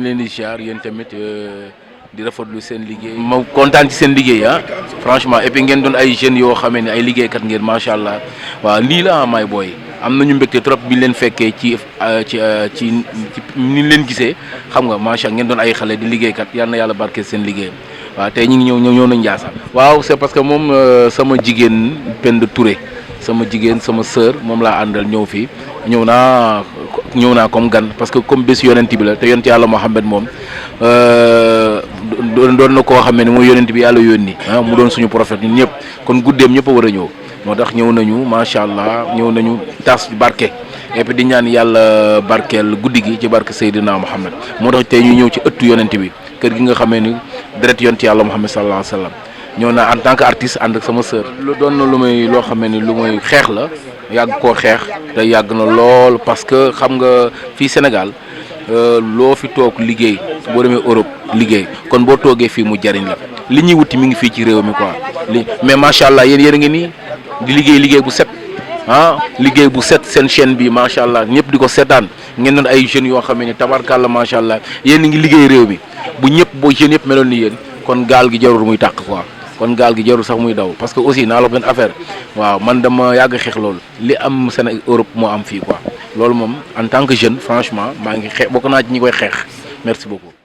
leen di ziar yéen tamit di rafetlu seen liggéey. ma kontaan ci seen liggéey ah franchement et puis ngeen doon ay jeunes yoo xamee ne ay liggéeykat ngeen macha allah waaw lii la may booy am nañu mbégte trop bi leen fekkee ci ni leen gisee xam nga macha allah ngeen doon ay xale di liggéeykat yal na yàlla barkeel seen liggéey waaw tey ñu ngi ñëw nañ Ndiassane. waaw c'est parce que moom sama jigéen Penda Touré sama jigéen sama sœur moom laa àndal ñëw fii ñëw naa comme gan parce que comme bés yonent bi la te yonent yàlla Muhammad moom doon na koo xam ne mooy yonent bi yàlla yónni mu doon suñu prophète ñun ñëpp kon guddeem ñëpp a war a ñëw moo tax ñëw nañu macha allah ñëw nañu tas barke et puis di ñaan yàlla barkeel guddi gi ci barke Seydina Muhammad moo tax tey ñu ñëw ci ëttu yonent bi kër gi nga xamee ni deret yonent yàlla Muhammad sallallahu alayhi wa sallam ñëw naa en tant que artiste ànd ak sama sœur. lu doon na lu may xamee ni lu may xeex la yàgg koo xeex te yàgg na lool parce que xam nga fii Sénégal loo fi toog liggéey boo demee Europe liggéey kon boo toogee fii mu jariñ la li ñuy wuti mi ngi fii ci réew mi quoi mais macha allah yéen a ngi nii di liggéey bu set liggéey bu set seen chaîne bi macha allah ñëpp di ko seetaan ngeen doon ay jeunes yoo xam ne tabarkàlla macha allah yéen a ngi liggéey réew mi bu ñëpp boo jeunes yëpp meloon ni yéen kon gaal gi jarul muy tàq quoi. kon gaal gi jarul sax muy daw parce que aussi naa la benn affaire waaw man dama yàgg xeex loolu li am Sénégal Europe moo am fii quoi loolu moom en tant que jeune franchement maa ngi xeex bokk naa ci ñi koy xeex merci beaucoup.